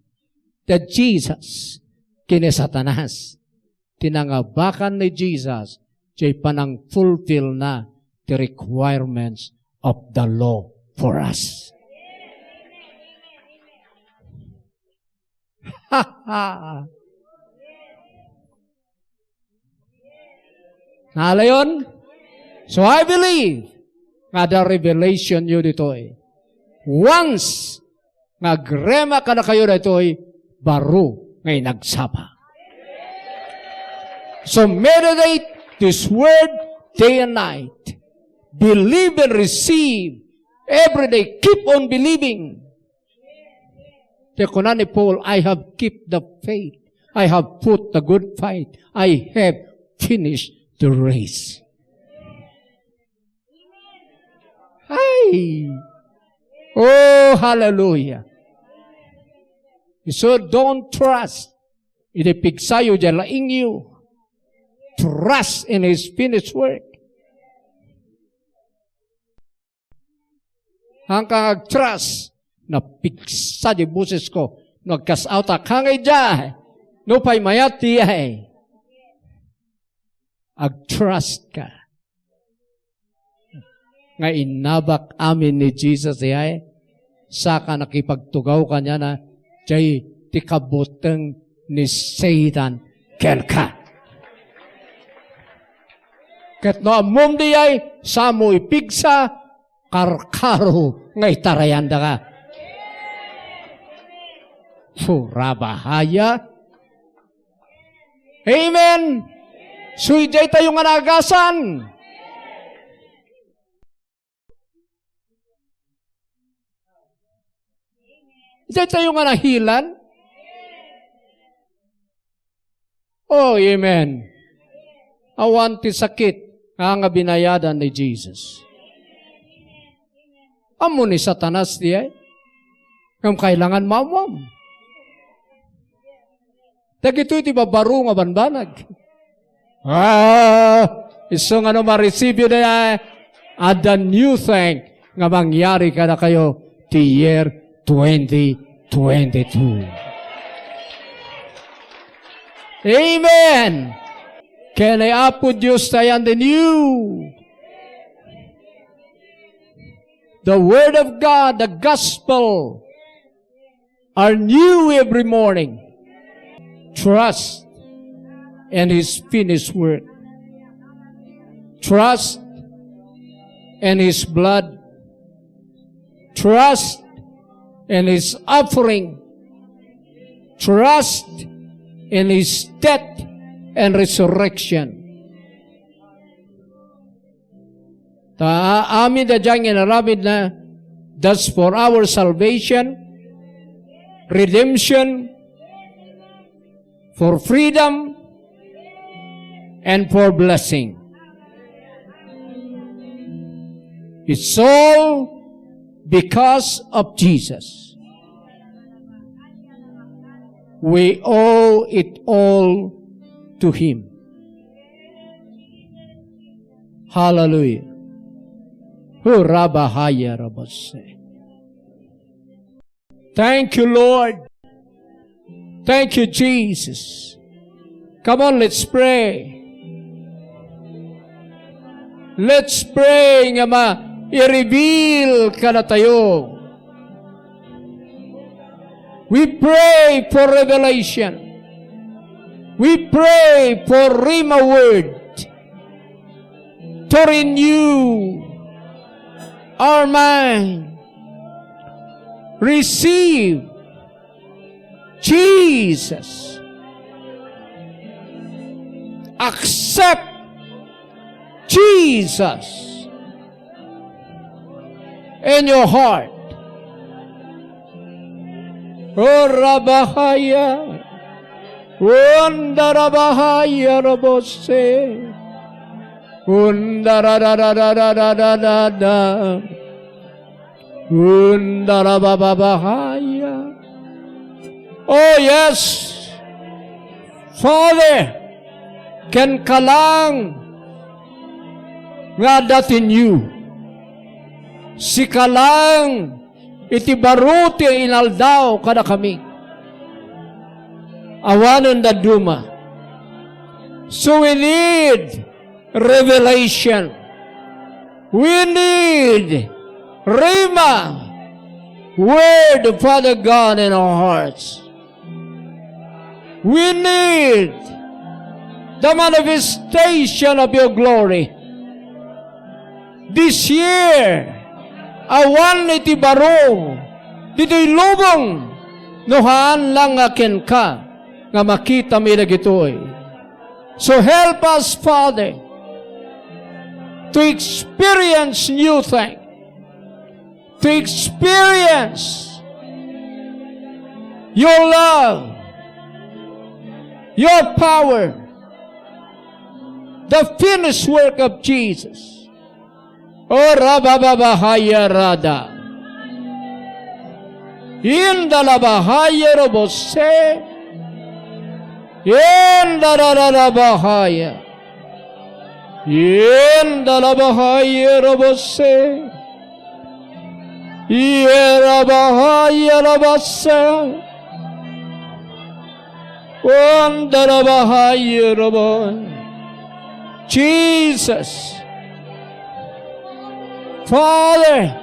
ti Jesus ken ni Satanas. Ti nangabakan ni Jesus, diay panang-fulfill na ti requirements of the law for us. Nalayon? So I believe nga adda revelation yo ditoy. Once nga agrema kadakayo daytoy baro nga inagsapa. So meditate this word day and night. Believe and receive every day. Keep on believing. Ti kuna ni Paul, "I have kept the faith. I have put the good fight. I have finished the race." Ay! Oh, hallelujah. So don't trust iti pigsayo diay laingyo. Trust in His finished work. Hangka nga agtrust, napigsa diay bosesko, no agkas-awtak, hangay diay, nupay mayat diay. Agtrust ka nga inabak amin ni Jesus diay, saka nakipagtugaw kaniana, diay ti kabuteng ni Satan kenka. Ket no ammom diay, saanmo ipigsa, karkaro nga itarayandaka. Purabahaya. Amen. So, idiay tayo nga naagasan. Idiay tayo nga nahilan. Oh, amen. Awan ti sakit nga, nga binayadan ni Jesus. Ammo ni Satanas diay. Ngem kailangan maammoam. Dagitoy ti babaro nga banbanag. Ah, isu nga no ma-receive yu diay, adda new thing nga mangyari kadakayo ti year twenty twenty-two. Amen. Ken ni Apo Dios tayan the new. The word of God, the gospel, are new every morning. Trust in His finished work. Trust in His blood. Trust in His offering. Trust in His death and resurrection. Ta amin da dyan nga inaramidna, that's for our salvation, redemption, for freedom, and for blessing. It's all because of Jesus. We owe it all to Him. Hallelujah. Hurabahaya rabase. Thank you, Lord. Thank you, Jesus. Come on, let's pray. Let's pray nga ma-, i-reveal kadatayo. We pray for revelation. We pray for Rhema word to renew our mind. Receive Jesus. Accept Jesus in your heart. Urabahaya. Undarabahaya rabose. Undarararararararara. Undarabababahaya. Oh, yes. Father, kenka lang nga adda ti new. Sika lang iti baro ti inaldaw kadakami. Awanen dadduma. So we need revelation. We need Rhema word, Father God, in our hearts. We need the manifestation of your glory. This year, awan iti baro ditoy lubong no haan lang nga kenka nga makitami dagitoy. So help us, Father, to experience new thing, to experience your love, your power, the finished work of Jesus. O rabababahaya rada. Inda labahaya robose. Inda rararabahaya. Inda labahaya robose. Iyarabahaya rabase. Wanda rabahaya raba. Jesus. Father.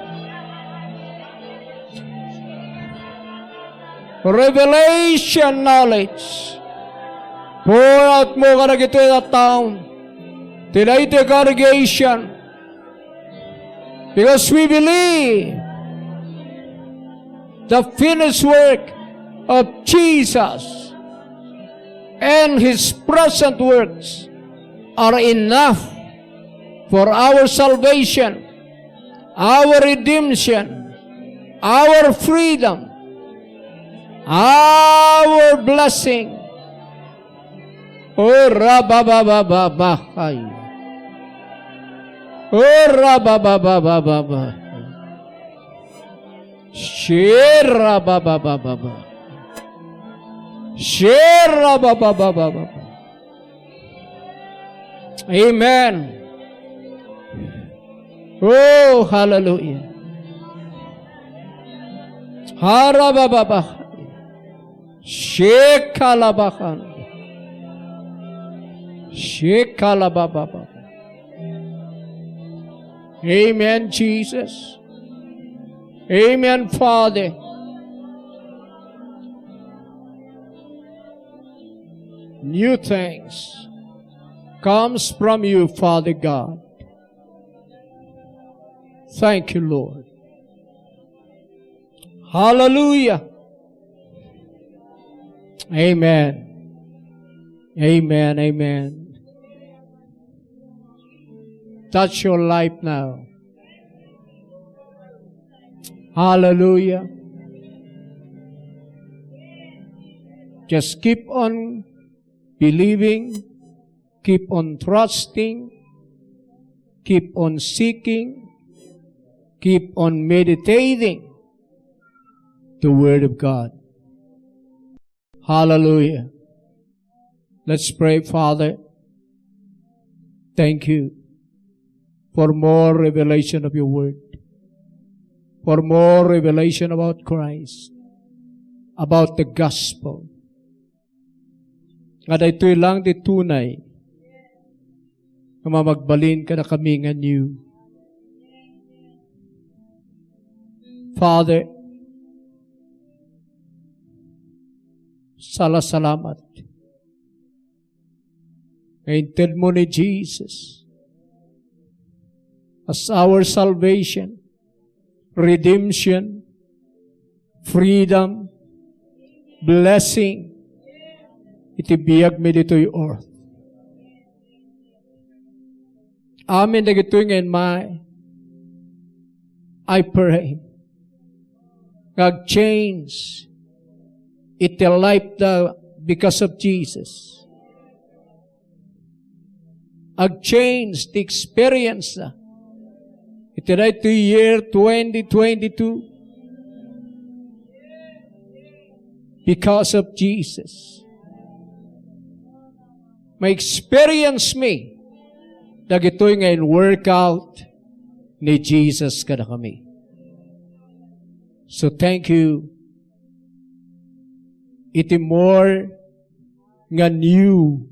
Revelation knowledge. Pour out mo kadagitoy a tattao. Ti daytoy congregation. Because we believe the finished work of Jesus and His present works are enough for our salvation, our redemption, our freedom, our blessing. O rababababahai. O rababababahai. Shirababababa. Shirababababa. Amen. Oh, hallelujah. Harabababa. Shekalabakan. Shekalabababa. Amen, Jesus. Amen, Father. New things comes from you, Father God. Thank you, Lord. Hallelujah. Amen. Amen. Amen. Touch your life now. Hallelujah. Just keep on believing, keep on trusting, keep on seeking, keep on meditating the Word of God. Hallelujah. Let's pray, Father. Thank you for more revelation of your word, for more revelation about Christ, about the gospel. Nga daytoy lang ti tunay nga mamagbalin kadakami nga new. Father, salasalamat nga inted mo ni Jesus as our salvation, redemption, freedom, blessing iti biagmi ditoy earth. Amin dagitoy nga immay, I pray nga ag-change iti life da because of Jesus. Ag-change ti experience da iti daytoy year twenty twenty-two because of Jesus. Ma-experience mi dagitoy nga in-workout ni Jesus kadakami. So thank you. Iti more nga new,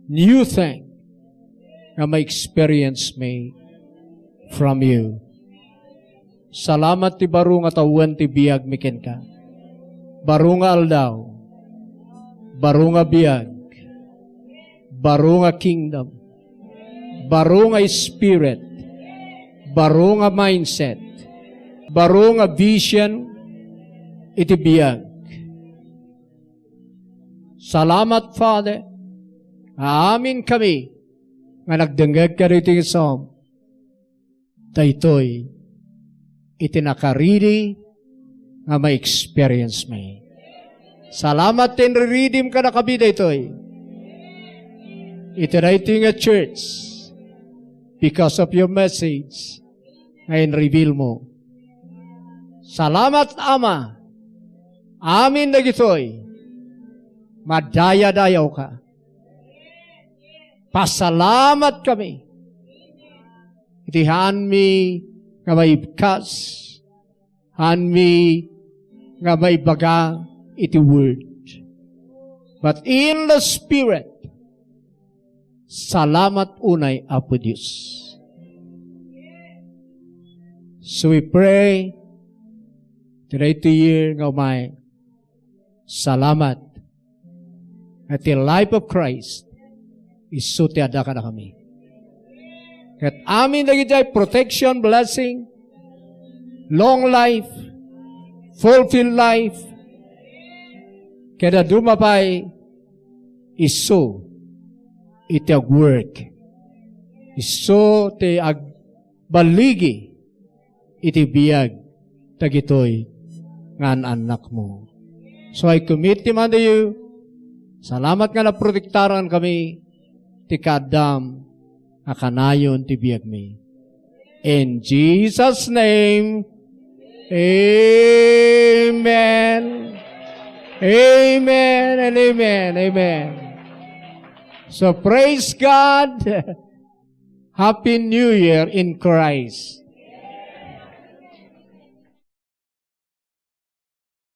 new thing nga ma-experience mi from you. Salamat ti baro nga tawen ti biagmi kenka. Baro nga aldaw, baro nga biag, baro nga kingdom, baro nga spirit, baro nga mindset, baro nga vision iti biag. Salamat, Father, nga amin kami nga nagdengngeg kadagitoy nga Psalm. Daytoy iti nakaridi nga ma-experience mi. Salamat ti inriridim kadakami daytoy. Iti daytoy nga church, because of your message nga in-reveal mo. Salamat, Ama. Amin dagitoy, madayadayawka. Pasalamat kami iti haanmi nga maibkas, haanmi nga maibaga iti word. But in the Spirit, salamat unay, Apo Dios. So we pray, today to year nga umay, salamat nga ti life of Christ, isu ti adda kadakami. Ket amin dagiti protection, blessing, long life, fulfilled life, ket adu pay isu iti agwork, isu ti agballigi iti biag dagitoy nga an-annakmo. So I commit ti mandayo. Salamat nga naprotektaran kami ti kaaddam a kanayon ti biagmi. In Jesus' name, amen. Amen and amen. Amen. So praise God. Happy New Year in Christ.